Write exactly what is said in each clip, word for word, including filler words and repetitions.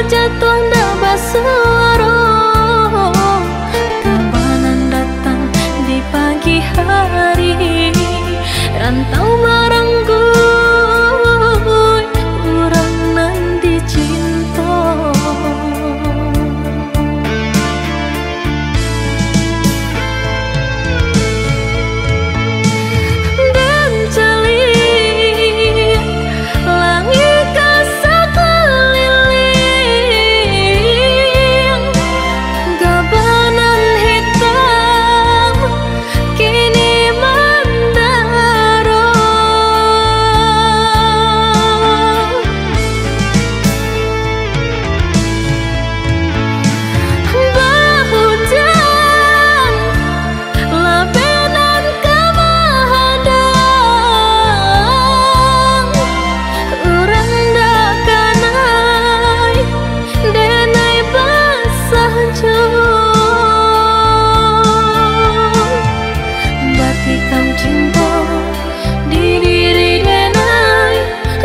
jatuah ndak basuaro. Kabanan datang di pagi hari, rantau marangguik urang nan dicinto. Den caliak langik ka sakuliliang, gabanan hitam kini mandaro. Bahujan, labenan ka mahadang, urang ndak kanai, denai basah jo. Batikam cinto di diri denai,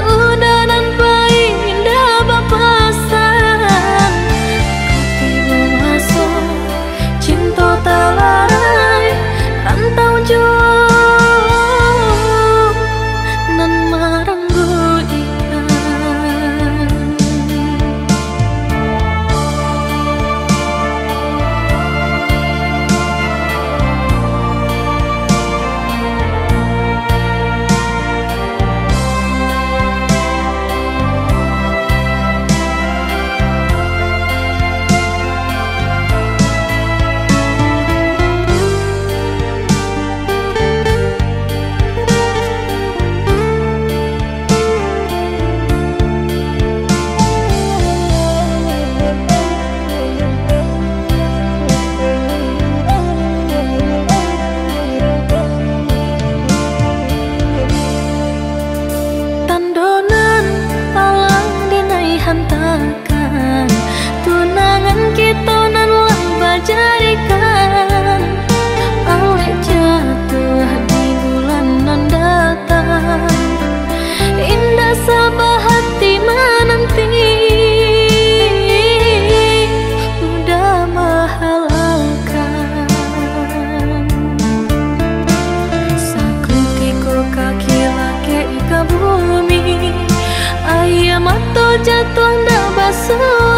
udah nan pai indak bapasan. Ka tibo maso, cinto talarai, rantau jo nan marangguikan. Tando nan alah dinaihan takan, tunangan kito nan lah bajarikan, alek jatuah di bulan nan datang. Indak saba hati mananti, udah mahalalkan. Sakutiko kaki lakek ka bumi, aia mato jatuah ndak basuah.